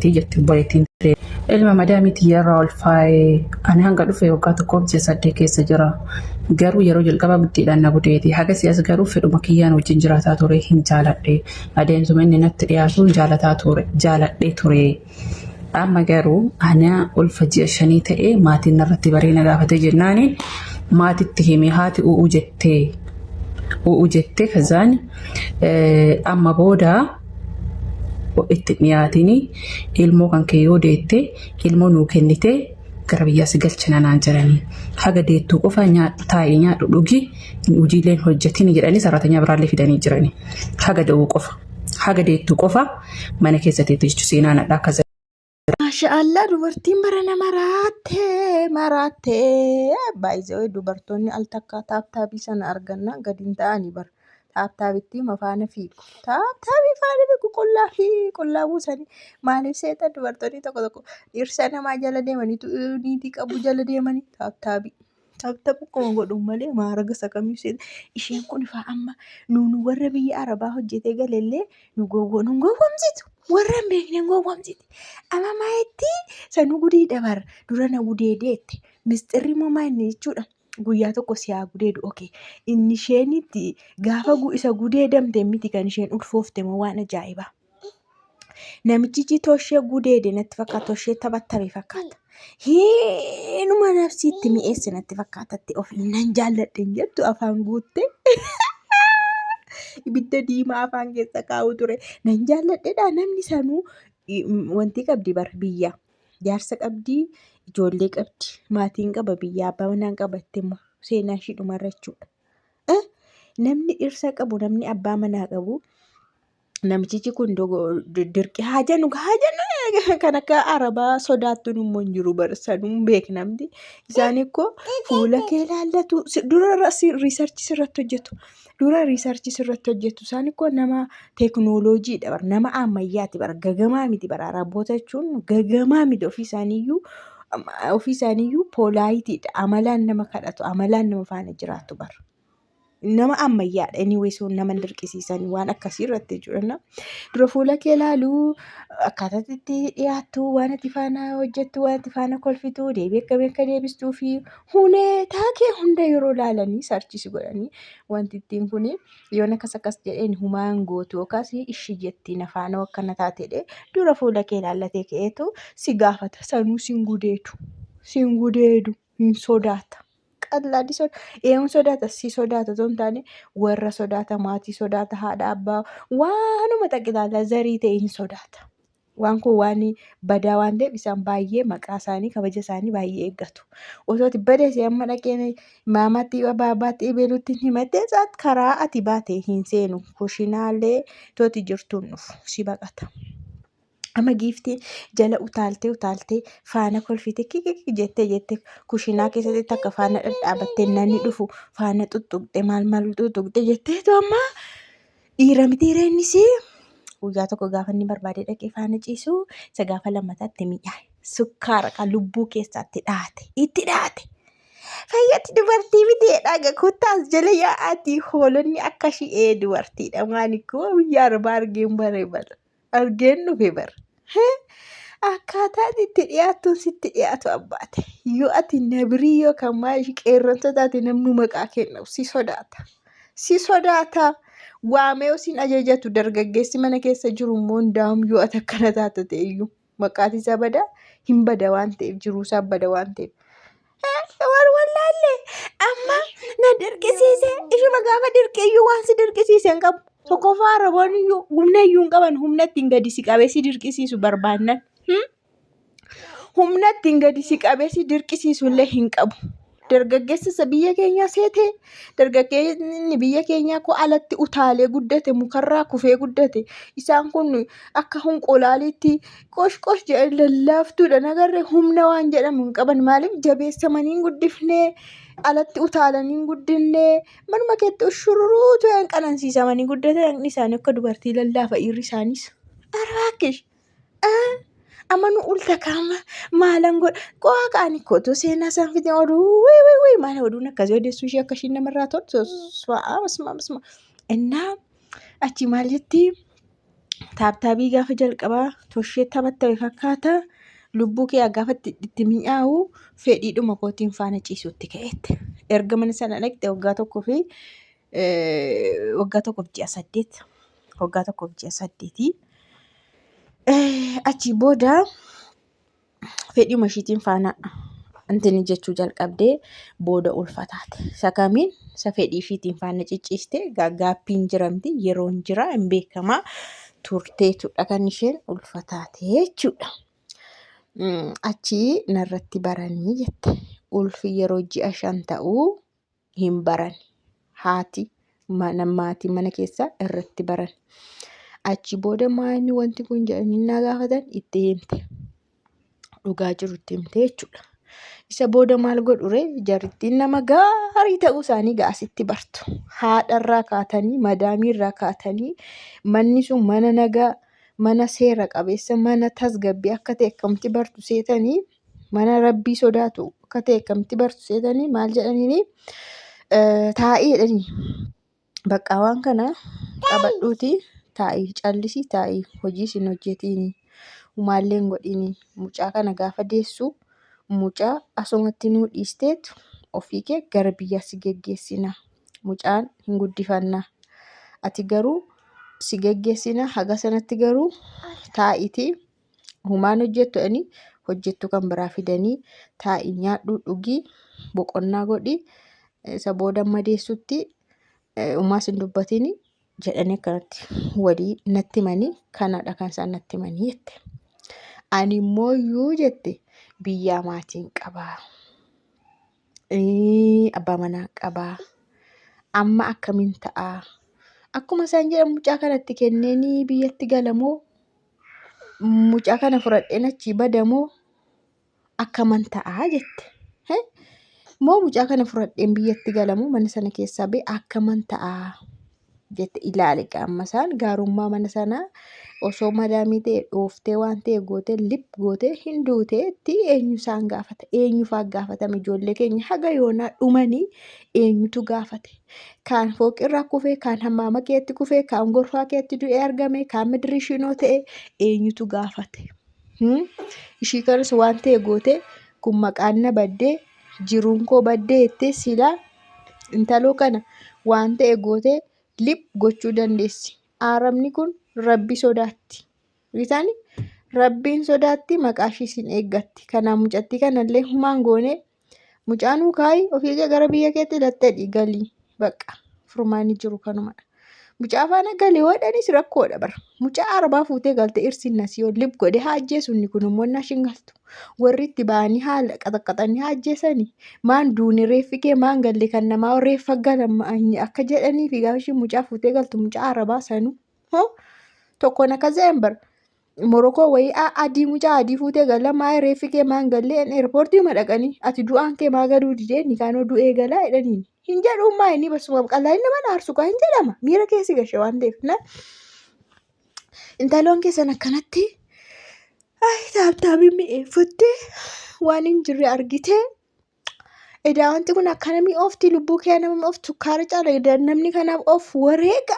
Jetti obboleettiin ta'e. Ilma madaamii tiyyarraa ulfaa'ee ani hanga dhufe waggaa tokkoof ji'a 8 keessa jira. Garuu yeroo jalqaba biddeedhaan na gudeede. Haga si'as garuu fedhuma kiyyaan wajjin jiraataa ture hin jaaladhe. Adeemsuma inni natti dhiyaatuun jaalataa ture jaaladhee ture. Amma garuu ana ulfa ji'a 5 ta'e maatiin narratti baree na gaafatee jennaani maatitti hime haati u'uu jettee u'uu jettee kazaan amma booda itti dhiyaatini ilmoo kan kee yoo deette ilmoo nuu kennite gara biyyaa si galchina naan jedhanii haga deettuu qofa nyaadhu taa'ee nyaadhu dhugi hojiileen hojjetini jedhanii saraatanyaa biraallee fidanii jiranii haga da'uu qofa haga deettuu qofa mana keessa teettu jechuun seenaan hadhaa akkas. Maasha'Allah dubartiin barana maraattee maraattee baay'ee dubartoonni al takkaa taaptaabii sana argannaan gadi hin ta'anii bara. Taaptaabitti faana fiigu. Taaptaabii faana fiigu qullaa fi qullaa buusanii maaliif seetan dubartoonni tokko tokko dhirsa namaa jala deemanii niitii qabu jala deemanii taaptaabii. Taaptaap akkuma godhu malee maaraga isa kamii seeta. Isheen kun faa amma nuun warra biyya Arabaa hojjetee galellee nu gowwo nu gowwomsitu. Warra hin beekne hin gowwomsiti. Amma maayetti sanuu gudii dabar dura na gudeedeette. Misxirri immoo maa inni jechuudha. Guyyaa tokko si haa gudeedu okay. Inni isheenitti gaafa isa gudeedamte miti kan isheen ulfoofte moo waan ajaa'ibaa. Namichichi toshee gudeede natti fakkaata. Toshee taphattame fakkaata. Heenuma nafsiitti mi'eesse natti fakkaatatti of nan jaalladhe hin jettu afaan guutte. Ibidda diimaa afaan keessa kaa'u ture. Nan jaalladhedha namni sanuu wanti qabdi bar biyya. Jaarsa qabdi, ijoollee qabdi, maatiin qaba biyya abbaa manaan qabatte immoo seenaa ishii dhumarra jechuudha. Namni dhirsa qabu, namni abbaa manaa qabu namichichi kun dirqi haa jennu haa jennu kan akka arabaa sodaattuun immoo hin jiru bar sanuu hin beeknamti. Isaan ikkoo fuula kee ilaallatu dura riisarchi sirratti hojjetu. Dura riisarchi sirratti hojjetu. Isaan ikkoo nama teeknooloojiidha bar nama ammayyaati bar gagamaa miti bar araboota jechuun gagamaa miti ofii isaaniiyyuu ofii isaaniiyyuu poolaayitiidha amalaan nama kadhatu amalaan nama faana jiraatu bar. Nama ammayyaadha. Anyway sun nama hin dirqisiisan waan akkasii irratti jechuudha. Dura fuula kee ilaaluu, akkaataa itti dhiyaattu, waan ati faana hojjettu, waan ati faana kolfitu, deebii akkamii akka deebistuu fi huneetaa kee hunda yeroo ilaalanii sarchisi godhanii wanti ittiin kun yoon akkas akkas jedheen humaan gootu yookaas ishi jettiin afaanoo akkana taatedhe dura fuula kee ilaallatee ka'eetu si gaafata sanuu sin gudeedu sin gudeedu hin sodaata. Qallaadhi soda eenyu sodaata si sodaata otoo hin taane warra sodaata maatii sodaata haadha abbaa waanuma xaqilaala zarii ta'e hin sodaata. Waan kun waan badaa waan ta'eef isaan baay'ee maqaa isaanii kabaja isaanii baay'ee eeggatu. Osoo ati badee si amma dhaqee maamaatti baabaatti ebeluutti hin himattee isaat karaa ati baate hin seenu kushinaalee tooti jirtuun dhufu si baqata. Amma giiftiin jala utaaltee utaaltee faana kolfite kikiki jettee jettee kushinaa keessatti takka faana dhadhaabattee namni dhufu faana xuxuqxe maal maal xuxuqxe jetteetu amma dhiira miti innis guyyaa tokko gaafa inni barbaade dhaqee faana ciisu isa gaafa lammataatti mi'aaye sukkaara kan lubbuu keessaatti dhaate itti dhaate. Fayyatti dubartii miti jedhaa kottaas jala yaa'aatii hoolonni akka ishii ee dubartiidha maani koo biyya arbaa argeen bare bara. Argeen dhufe bar. Akkaataan itti dhiyaattuun sitti dhiyaatu abbaate. Yoo ati nabirii yookaan maal ishii qeerransa taate namni maqaa kennu si sodaata. Si sodaata. Waamee siin ajajatu dargaggeessi mana keessa jiru immoo hundaa'um yoo ati akkana taate ta'e iyyuu maqaan isaa bada hin bada waan ta'eef jiruu isaa bada waan ta'eef. Waan wallaalle amma na dirqisiise ishuma gaafa dirqiyyuu waan si dirqisiise hin qabu. Tokkoffaa araboonni iyyuu humna iyyuu hin qaban humna ittiin gadi si qabee si dirqisiisu barbaannan. Humna ittiin gadi si qabee si dirqisiisu illee hin qabu. Dargaggeessa isa biyya keenyaa seetee dargaggeessi biyya keenyaa koo alatti utaalee guddate mukarraa kufee guddate isaan kun akka honqolaaliitti qosh qosh jedhan lallaaftuudha nagarree humna waan jedhamu hin qaban maaliif jabeessamanii hin guddifnee alatti utaalanii hin guddifnee manuma keetti ushururuutu hin qanansiisamanii guddatan dhaqni isaanii akka dubartii lallaafa dhiirri isaaniis araakish amma nu ulta kaama maalan godha qo'aa qaani kootu seenaa isaan fite oduu wii wii wii maal oduun akkasii odeessuu ishee akka ishiin namarraa toltu suma suma suma innaa achi maal jetti. Taaptaabii gaafa jalqabaa toshee taphattame fakkaata. Lubbuu kee gaafa itti mi'aawu fedhiidhuma kootiin faana ciisuutti ka'eette. Erga mana sana dhaqxe waggaa tokkoo fi waggaa tokkoof ji'a saddeet. Waggaa tokkoof ji'a saddeetii. Achii booda fedhuma ishiitiin faana intini jechuu jalqabdee booda ulfa taate. Isa kamiin isa fedhii ishiitiin faana cicciiste gaappiin jiramti yeroon jira hin beekamaa turteetudha kan isheen ulfa taate jechuudha. Achii narratti baranii jette. Ulfi yeroo ji'a 5 ta'uu hin baran. Haati mana maatii mana keessaa irratti baran. Achi booda maayini wanti kun jedhanii naa gaafatan itti himte. Dhugaa jiru itti himte jechuudha. Isa booda maal godhure jarittiin nama gaarii ta'uu isaanii gaasitti bartu. Haadharraa kaatanii madaamiirraa kaatanii manni sun mana nagaa mana seera qabeessa mana tasgabbii akka ta'e akkamti bartu seetanii mana rabbii sodaatu akka ta'e akkamitti bartu seetanii maal jedhaniini taa'ii jedhanii bakka waan kana qabadhuuti taa'ii callisii taa'ii hojii isin hojjetiini humaallee hin godhiini mucaa kana gaafa deessu mucaa asumatti nuu dhiisteetu ofii kee gara biyyaa si geggeessina mucaan hin guddifanna ati garuu si geggeessina haga sanatti garuu taa'iitii Humaan hojjettu jedhanii hojjettuu kan biraa fidanii taa'i nyaadhuu dhugii boqonnaa godhi isa booda amma deessutti umaas hin dubbatini jedhanii akkanatti walii natti himanii kanadha kan isaan natti himanii jette. Ani immoo iyyuu jette biyyaa maatiin qabaa. Abbaa manaa qabaa. Amma akkamiin ta'aa? Akkuma isaan jedhan mucaa kanatti kenneenii biyyatti galamoo mucaa kana fudhadheen achii badamoo akkaman ta'aa jette. Moo mucaa kana fudhadheen biyyatti galamoo mana sana keessaa ba'e akkaman ta'aa jette ilaali amma isaan gaarummaa mana sanaa osoo madaamii ta'e dhooftee waan ta'e gootee lip gootee hin duuteetti eenyu isaan gaafata eenyu faa gaafatame ijoollee keenya haga yoonaa dhumanii eenyutu gaafate kaan fooqirraa kufee kaan hammaama keetti kufee kaan gorfaa keetti du'ee argame kaan midirishinoo ta'e eenyutu gaafate ishii kanas waan ta'e gootee kun maqaan na baddee jiruun koo baddee jettee silaa intaloo kana waan ta'e gootee lip gochuu dandeessi. Aaramni kun rabbi sodaatti. Risaani rabbiin sodaatti maqaa ishii sin eeggatti. Kanaaf mucattii kanallee humaan goonee mucaanuu kaayi ofii kee gara biyya keetti lattedhi galii. Bakka furmaanni jiru kanumadha. Mucaa faana gali yoo jedhanis rakkoodha bara. Mucaa arabaa fuutee galte irsiin nasii ol lib godhe haa ajjeesu inni kun immoo innaa ishiin galtu. Warri itti ba'anii haala qaxaqqaxanii haa ajjeesani. Maan duune reeffi kee maan galle kan namaa reeffa galan akka jedhanii fi gaafa ishiin mucaa fuutee galtu mucaa arabaa sanuu. Hoo tokkoon akkas jedhan bara. Morokoo wayii adii mucaa adii fuutee gala maa reeffi kee maan gallee eerpoortii ma dhaqanii ati du'aan kee maa galuu didee inni kaanoo du'ee galaa jedhaniin hin jedhuun maa inni basuma qalaa inni nama aarsu kaa hin jedhama miira keessi gashe waan ta'eef na intaloon keessan akkanatti ay taaptaabii mi'eeffattee waan hin jirre argitee Edaa wanti kun akkana mi'oofti lubbuu kee nama mi'oofti sukkaara caala edaa namni kanaaf of wareega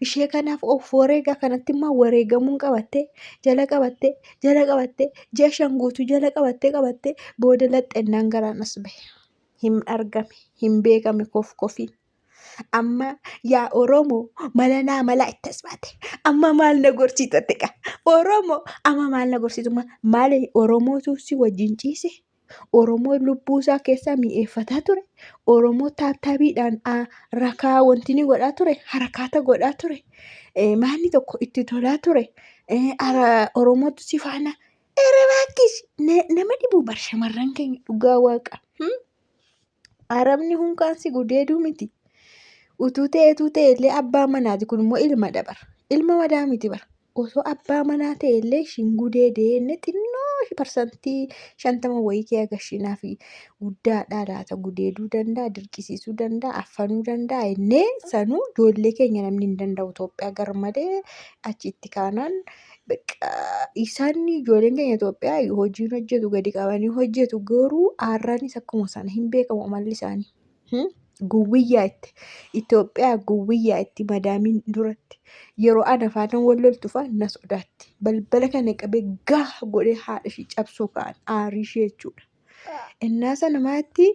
ishee kanaaf of wareega kanatti immoo wareegamuun qabattee jala qabattee jala qabattee ji'a 5 guutuu jala qabattee qabattee booda laxxennaan garaan as bahe hin argame hin beekame kof kofiin. Amma yaa Oromoo mala naa malaa itti as baate. Amma maal na gorsiita xiqa. Oromoo amma maal na gorsiitu maali Oromootu si wajjin ciise. Oromoo lubbuu isaa keessaa mi'eeffataa ture. Oromoo taaptaabiidhaan rakaa wanti ni godhaa ture. Harakaata godhaa ture. Maalli tokko itti tolaa ture. Oromootu si faana. Ere baakkish nama dhibu bar shamarran keenya dhugaa waaqa. Arabni hunkaan si gudeeduu miti. Utuu ta'eetuu ta'e illee abbaa manaati kun immoo ilma dabar. Ilma madaa miti bara. Osoo abbaa manaa ta'e illee ishiin gudeedee inni xinnoo ishii parsantii 50 wayii kee agashinaa fi guddaadhaa laata gudeeduu danda'a dirqisiisuu danda'a affanuu danda'a innee sanuu ijoollee keenya namni hin danda'u Itoophiyaa gar malee achitti kaanaan Beqqa isaan ijoolleen keenya Itoophiyaa hojiin hojjetu gadi qabanii hojjetu garuu aarraanis akkuma sana hin beekamu amalli isaanii. Guwwiyyaa itti Itoophiyaa guwwiyyaa itti madaamiin duratti yeroo ana faana wal loltu fa'a na sodaatti. Balbala kana qabee gaa godhee haadha ishii cabsuu ka'an aarii ishee jechuudha. Innaa sana maatti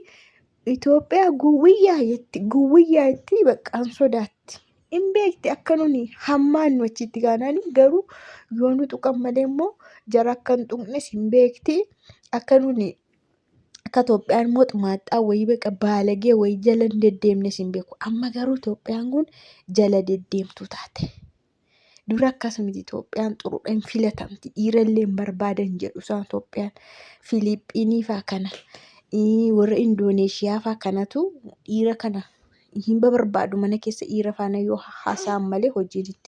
Itoophiyaa guwwiyyaa jetti guwwiyyaa itti baqqaan sodaatti. Hin beekti akka nuni hammaan nu achitti kaanaan garuu yoo nu tuqan malee immoo jara akka hin tuqnes hin beekti. Akka nuni akka Itoophiyaan immoo xumaaxxaa wayii baqa baalagee wayii jala hin deddeemnes hin beeku. Amma garuu Itoophiyaan kun jala deddeemtuu taate. Dura akkas miti Itoophiyaan xuruudha hin filatamti. Dhiirallee hin barbaadan jedhu isaan Itoophiyaan. Filiippiinii faa kana warra Indooneeshiyaa faa kanatu dhiira kana hin barbaadu mana keessa dhiira faana yoo haasa'an malee hojiin itti.